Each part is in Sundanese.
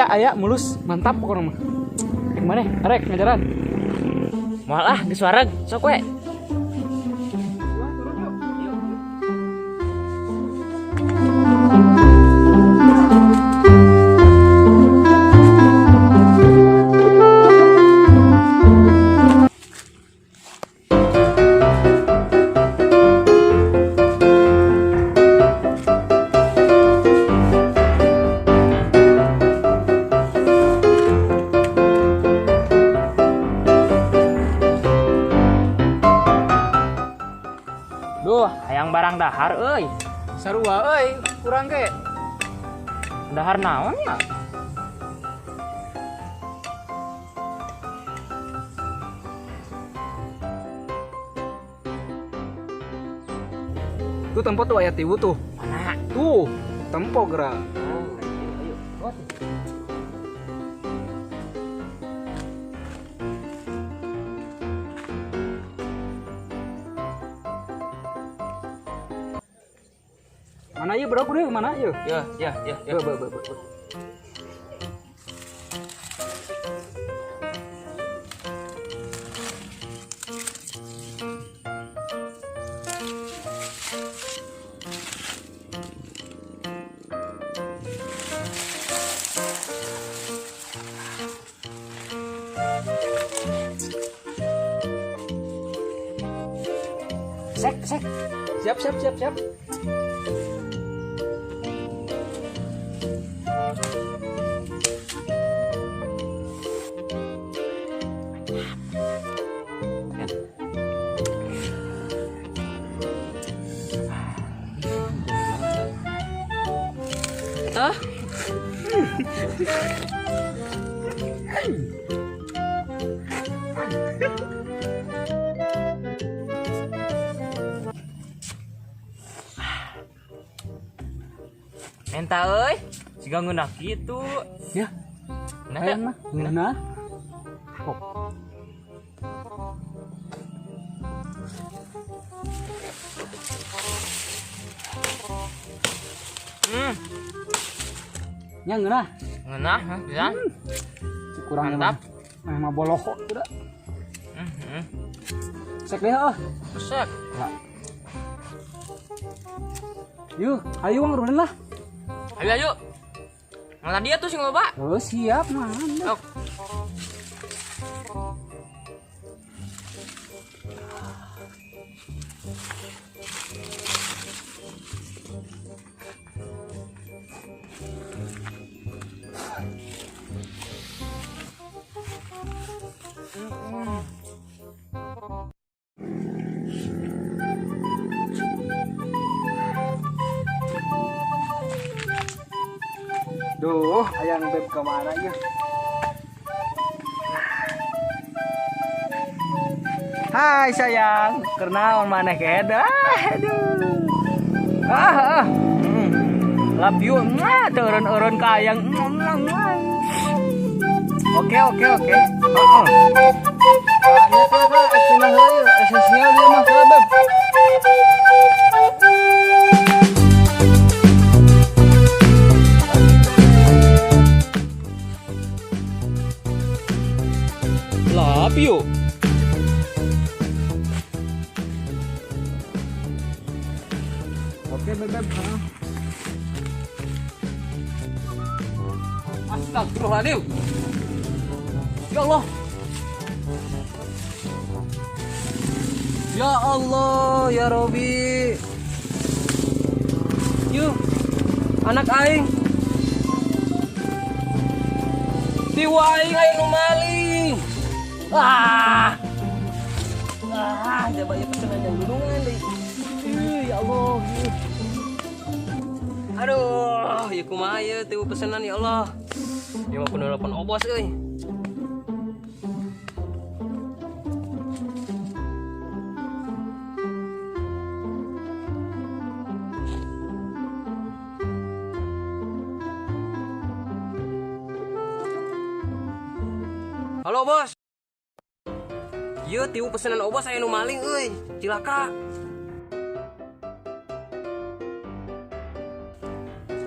Aya aya mulus, mantap pokoknya mah. Rek maneh? Arek ngajaran. Moal ah, geus wareg, sok we. Duh, hayang barang dahar euy. Sarua euy, kurang ge. Dahar naon ya? Tuh tempo tuh aya tiwu tuh. Mana? Tuh, tempo gerak. Oh, ayo, ayo. Mana ieu bro kudu mana ieu? Ya, ya, ya, ya. Be, be, be, be. Sek, sek. Siap, siap, siap, siap. Hah? Menta euy, siga ngeunah kitu. Ya. Ngeunah Hayang teh? mah ngeunah. Oh. Nya ngeunah. Ngeunah, hah, bisa. Si kurang Mantap. Mah mah boloho udah. Sek deh oh. Sek. Lah. Yuk, ayo wang runin lah. Ayo ayo. Malah dia tuh sing loba. Oh, siap, man. Sok. Duh, ayang beb kemana ya? Hai sayang, kenaon maneh kedah? Aduh. Ah, ah. Love you. Mwah, turun-urun ka ayang. Oke, oke, oke. Heeh. Nya teh Kak, cenah heula esensial ieu mah ka beb. Love you. Oke, beb, beb. Heeh. Astagfirullahaladzim. Ya Allah. Ya Allah, ya Robi. Yuh, anak aing. Tiwa aing aya nu maling. Ah. Ah, coba ya pesenan yang gunungan deui. Ih, ya Allah. Ih. Aduh, ya kumaha ieu tiwa pesenan ya Allah. Ieu mah kudu nelpon obos euy. Halo bos. Ieu tiwu pesenan obos aya nu maling euy, cilaka.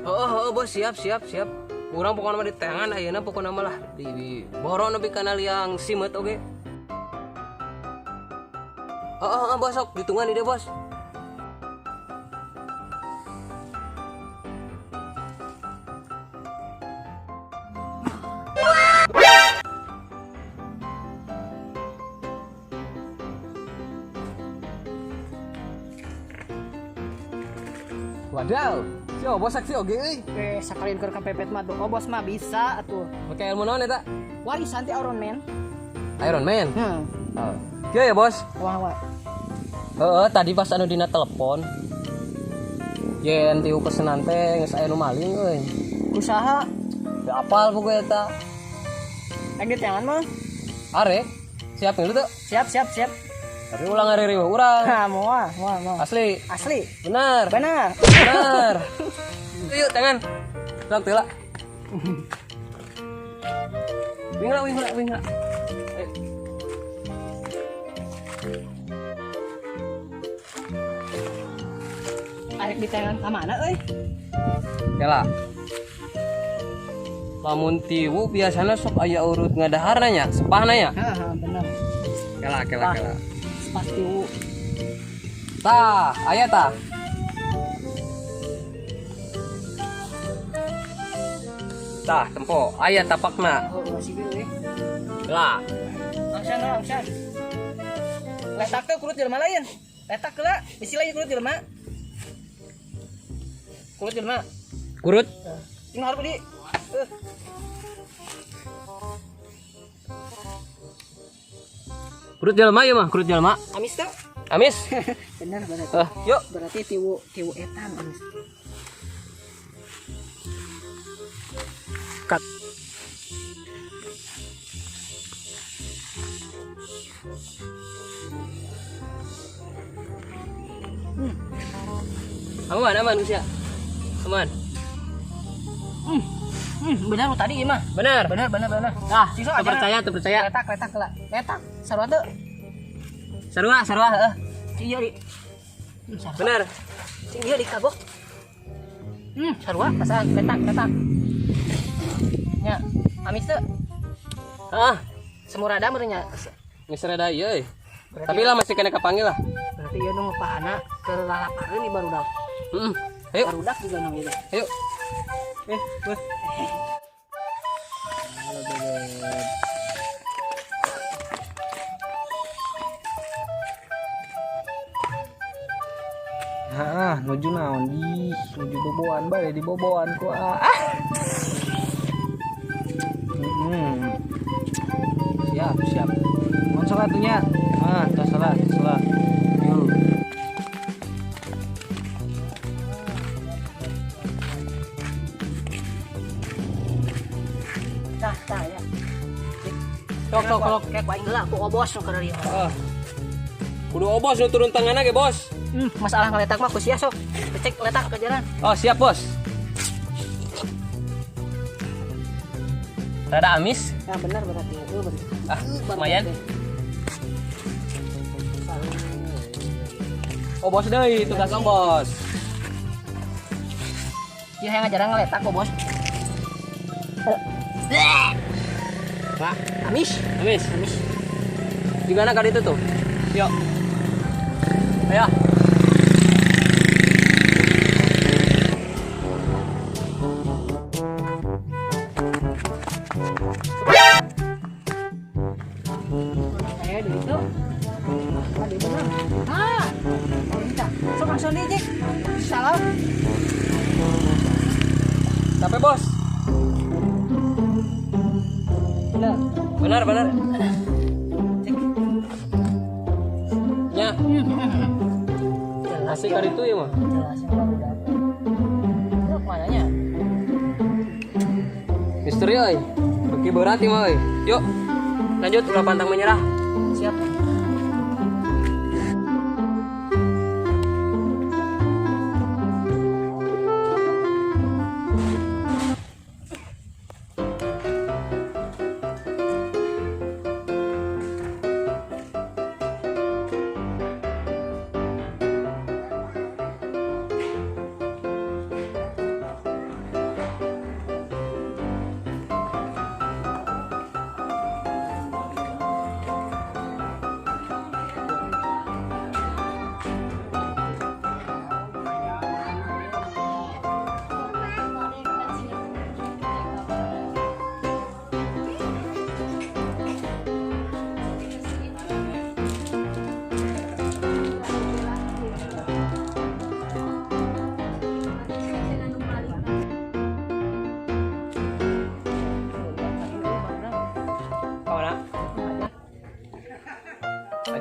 Heeh, heeh bos, siap siap siap. Urang pokona mah di tangan ayeuna pokona mah lah di boro nepi kana liang simeut oge. Heeh, bos sok ditungguan di dieu bos. Wadaw, si obos saksi oge euy. Sakalian keur kapepet mah tuh obos mah bisa atuh. Make ilmu naon eta? Warisan ti Iron Man. Iron Man? Heeh. Oh. Kieu ya, Bos. Wah, wah. Heeh, tadi pas anu dina telepon. Yen tiu pesenan teh geus aya nu maling euy. Usaha Teu apal pokoke eta. Rek diteangan mah. Arek, siap ngilu teu? Siap, siap, siap. Tapi ulang hari-hari urang. Hah, moal, moal, moal. Asli. Asli. Benar. Benar. Benar. Yuk, tangan. Sok teu lah. Wing lah, wing lah, wing lah. Ayo. Arek diteangan ka mana euy? Kela. Lamun tiwu biasana sok aya urut ngadaharna nya, sepahna nya. Heeh, bener. Kela, kela, kela. Sepah tiwu. Tah, aya tah. Tah, tempo, aya tapakna. Oh, masih euy. Lah. Angsan, angsan. Letak teh kurut jelema lain. Letak heula, bisi lain kurut jelema. Kurut jelema. Kurut? Ini harus di. Kurut jelema ieu mah, kurut jelema. Amis teh? Amis. Bener, bener. Yuk. Berarti tiwu tiwu etan amis. Cut. Aman, aman usia. Aman. Benar lu tadi mah. Benar. Benar, benar, benar. Ah, siswa aja. Percaya, terpercaya. Letak, letak lah. Letak. Sarua teu. Sarua, sarua heeh. Cing ieu di. Sarua. Benar. Cing ieu di kagok. Sarua pasaan letak, letak. Nya, amis teu. Heeh. Semurada meureun nya. Geus rada ieu euy. Tapi lah masih kena kapanggil lah. Berarti ieu nu pahana keur lalapareun di barudak. Heeh. Ayo. Barudak juga nu ieu. Ayo. Bos. Halo, bebek. Hah, nuju naon di, nuju boboan bae di boboan ku ah. Siap, siap. Mun salat nya. Ah, tos salat, salat. Yuk. Tah, tah ya. Tok, tok, tok. Kayak ku aing heula, ku obos nu keur ieu. Heeh. Kudu obos nu turun tanganna ge, Bos. Masalah ngeletak mah ku sia sok. Cek letak ke jalan. Oh, siap, Bos. Rada amis. Nah, benar berarti. Itu benar. Ah, lumayan. Oh, bos deui, tugas bos. Ieu hayang ngajaran ngeletak kok, Bos. Pak, amis. Amis. Amis. Di mana kali itu tuh? Yuk. Ayo. Ayo di itu. Ada itu mah. Ah. Minta. Sok langsung di, Cik. Salam. Capek, Bos. Benar. Benar, benar. Cek. Ya. Asik kali itu ya, mah. Jelasin baru dapat. Itu kemananya? Misteri euy. Beki berat ieu mah euy. Yuk. Lanjut ulah pantang menyerah. Siap.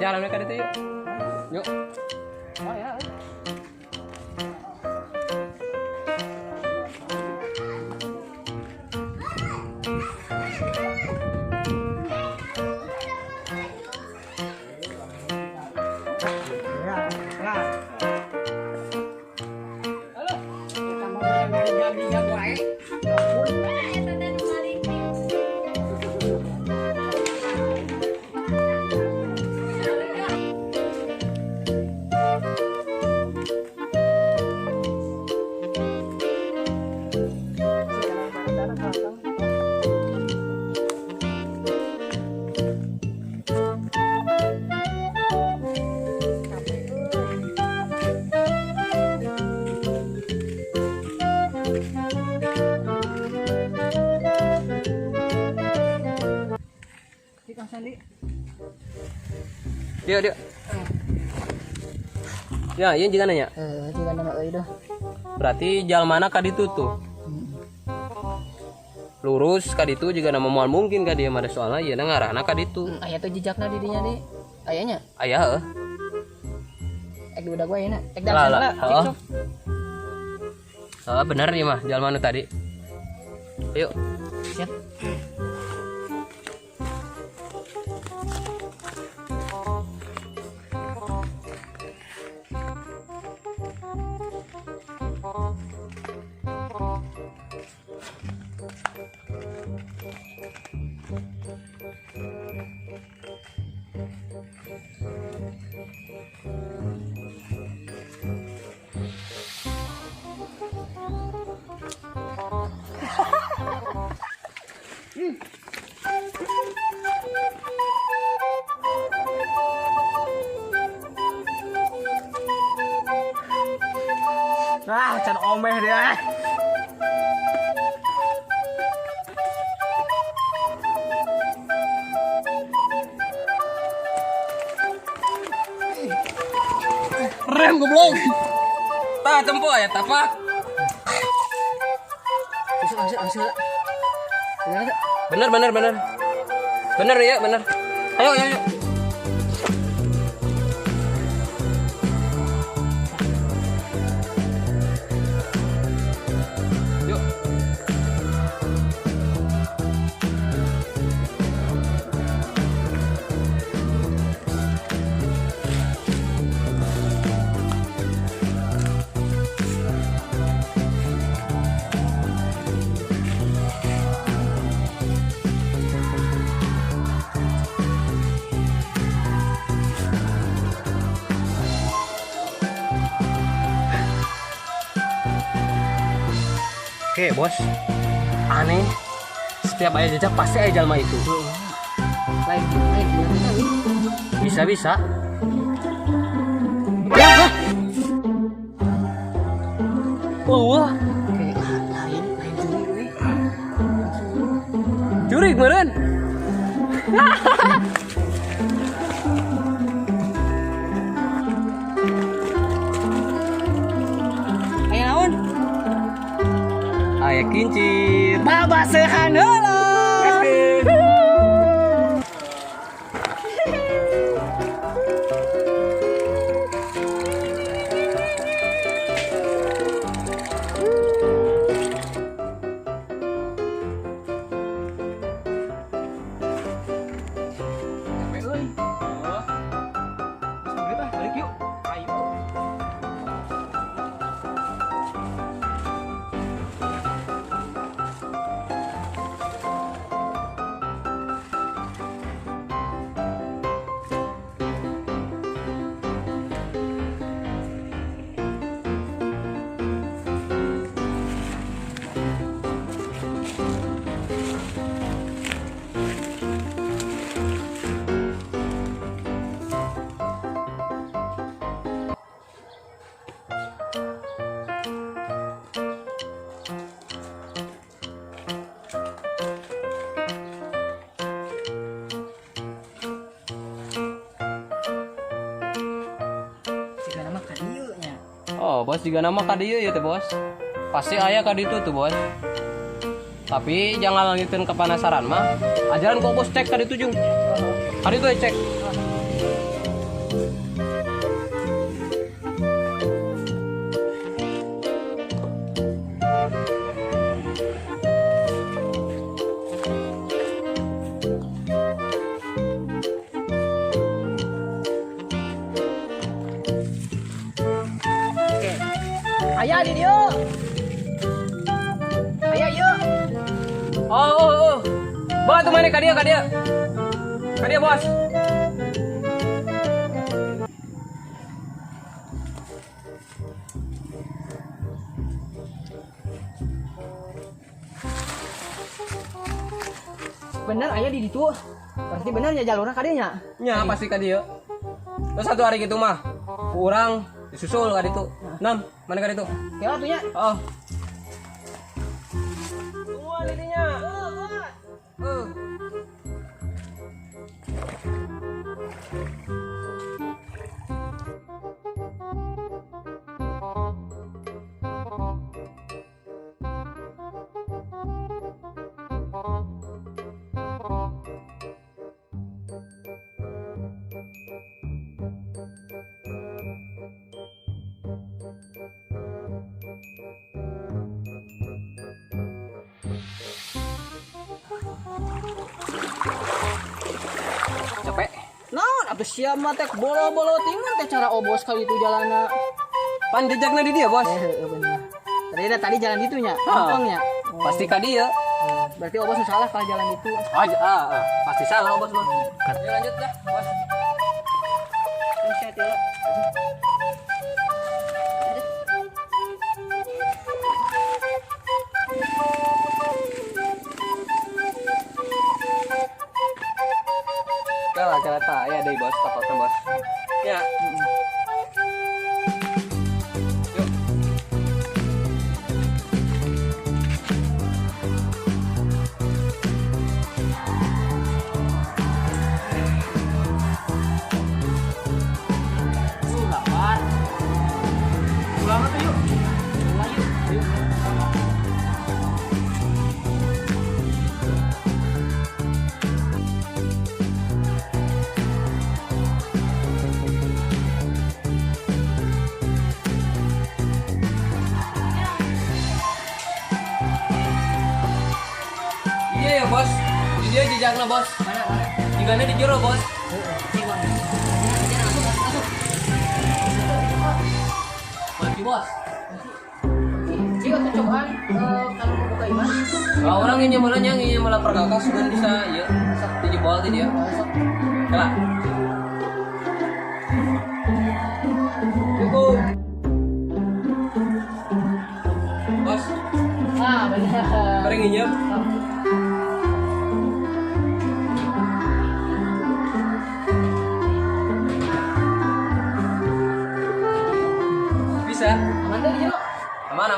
Ajaran mereka itu yuk. Yuk. Oh ya. Dia dia. Ya, ieu juga nanya. Juga nama euy dah. Berarti jalan mana ka ditu tuh? Lurus ka ditu juga nama moal mungkin ka dieu mah soalna ieu ngarahna ka ditu. Aya tuh jejakna di dinya di. Aya nya? Aya heuh. Ek di budak wae na. Ek lah. Heeh. Heeh, bener ieu mah jalan mana tadi. Ayo. Siap. Ah, can omeh dia. Rem goblok. Tah tempo ya tapak. Masuk. Bener. Bener ya, bener. Ayo, ayo, ayo. Yuk. Oke bos, aneh. Setiap ayah jejak pasti ayah jalma itu. Lain, bisa. Wah, lain curi, curi kemarin. Aya naon? Aya kincir. Babasehan heula. Balik yuk. Ayo. Oh bos, juga nama kadieu ya tuh bos. Pasti ayah kaditu tuh bos. Tapi jangan lanjutin kepanasaran mah. Ajaran kok bos cek kaditu jung. Kaditu ya cek. Aya di dieu. Aya ieu. Oh. Bawa tuh mana ka dieu, ka dieu. Ka dieu, Bos. Bener aya di ditu. Berarti bener nya jalurna ka dieu nya. Nya pasti ka dieu. Terus satu hari gitu mah kurang disusul ka ditu. Nam, mana ka ditu? Ya atuh nya. Oh. Tungguan didinya. Heeh. Capek. Naon atuh sia mah teh bolo-bolo tingan teh cara obos kali itu jalanna. Pan jejakna di dia, Bos. Heeh bener. Tadi jalan itu nya, gampang nya. Pasti ka dieu. Berarti obos salah kalau jalan itu. Oh, pasti salah obos mah. Ayo lanjut dah, Bos. Kala ta ya deui, Bos, tapatna, Bos. Ya. Yuk. Lapar. Pulang atuh yuk. Pulang yuk. Yuk. Iya ya, Bos. Di dia jejakna, Bos. Mana? Jigana di jero, Bos. Kunci, Bos. Cik, atuh cobaan kalau mau buka iman. Kalau orang ini mulanya ini malah perkakas sudah bisa ya. Dijebol di dia. Kela. Cukup. Bos. Ah, bener. Bareng nginjem. Bisa. Aman teh di jero. Aman.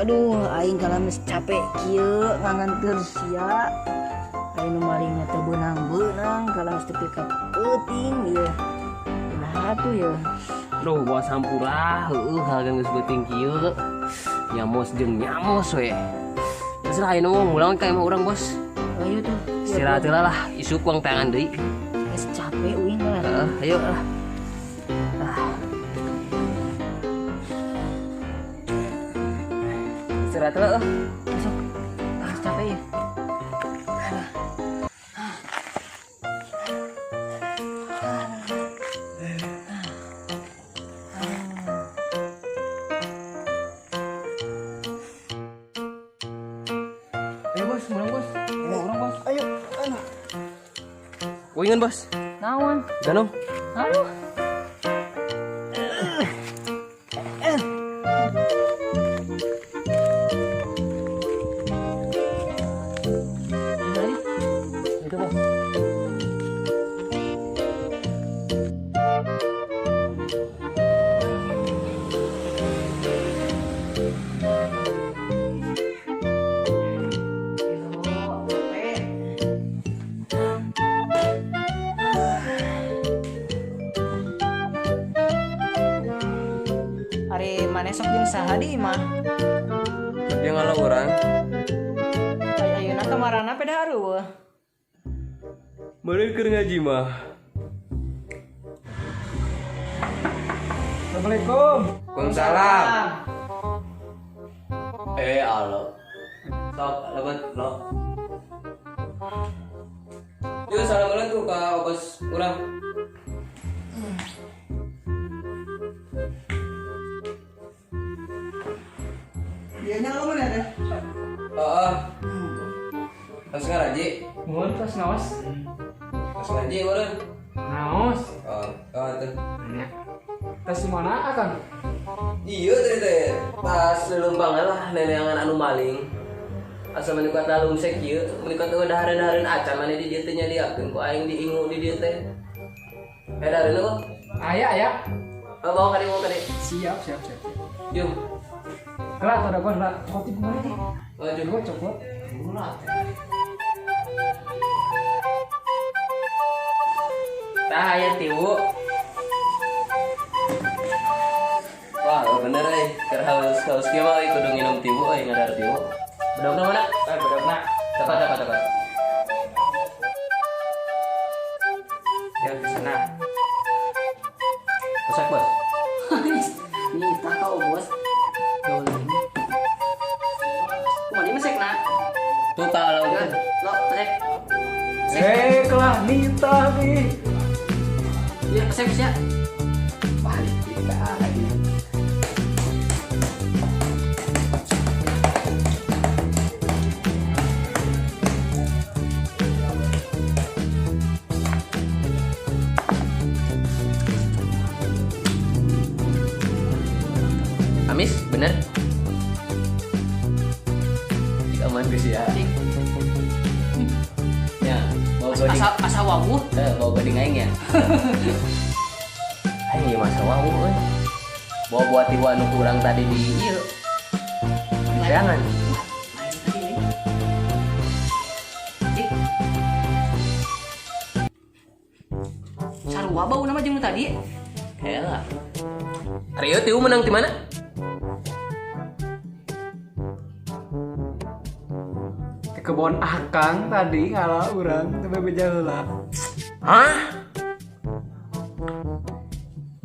Aduh, aing kalamis capek kieu nganganteur sia. Aing nu malingna teu beunang-beunang kalamis tepi ka peuting ieu. Kumaha tuh ya? Duh, bos hampura, heueuh harga geus beuting kieu. Nyamos jeung nyamos we. Geus lah ayeuna mah mulang ka imah urang, Bos. Ayo tuh. Istirahat heula lah, isuk uang tangan deui. Geus capek uing lah. Heeh, ayo lah. Istirahat heula. Masuk. Ah, capek ya. Ayo, Bos, mulang, Bos. Ayo, urang, Bos. Ayo, ayo. Uingan, Bos. Naon? Ganong. Aduh. Itu, Bos. Ari maneh sok jeung saha di imah? Dia ngalah urang. Aya ayeuna kamarana peda areueuh. Meureun keur ngaji mah. Assalamualaikum. Waalaikumsalam. Alo. Sok lebet lo. Yuk salam tuh ka bos urang. Iya nya lo mana teh? Heeh. Tos ngaraji. Mun tos ngaos. Tos ngaji urang. Ngaos. Oh, oh tuh. Nya. Tos di mana akang? Iya tadi teh. Pas leumpang lah neneangan anu maling. Asa meni kuat lalungsek ieu, meni kuat eueuh dahareun-dahareun acan maneh di dieu teh nyadiakeun ku aing diingu di dieu teh. Eh dahareun kok. Aya aya. Oh, bawa ka dieu, bawa ka dieu. Siap siap siap. Yuk. Kelak tuh dagoan lah. Kopi kumaha teh? Oh, jom. Gua coklat. Tah aya tiwu. Wah, bener euy. Keur haus-haus kieu mah euy kudu nginum tiwu euy ngadar tiwu. Bedogna mana? Eh bedogna. Cepat cepat cepat. Ya di sana. Masak, Bos. Nih tah kau bos. Dolim. Kumaha ieu mesekna? Tuh kalau Lo, mesek. Eh, kelah nita nih. Iya, mesek sia. Wah, nita lagi. Amis, bener? Cik aman geus ya. Ya, bawa goding. Asa asa wawuh. Eh, bawa goding aing ya. Aing ieu masa wawuh euy. Bawa buat tiwa anu kurang tadi di ieu. Jangan. Lain tadi euy. Cik. Sarua bau nama jeung nu tadi. Hela. Ari ieu tiwu menang di mana? Di kebon akang tadi ngalah urang teu bebeja heula. Hah?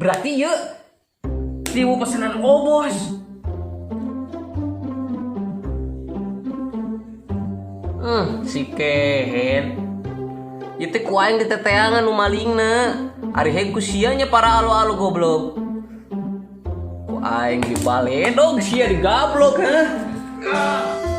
Berarti ieu tiwu pesanan obos. Si kehet. Ieu teh ku aing diteteangan nu malingna. Ari heg ku sia nya para alo-alo goblok. Ku aing dibaledog sia digablok hah.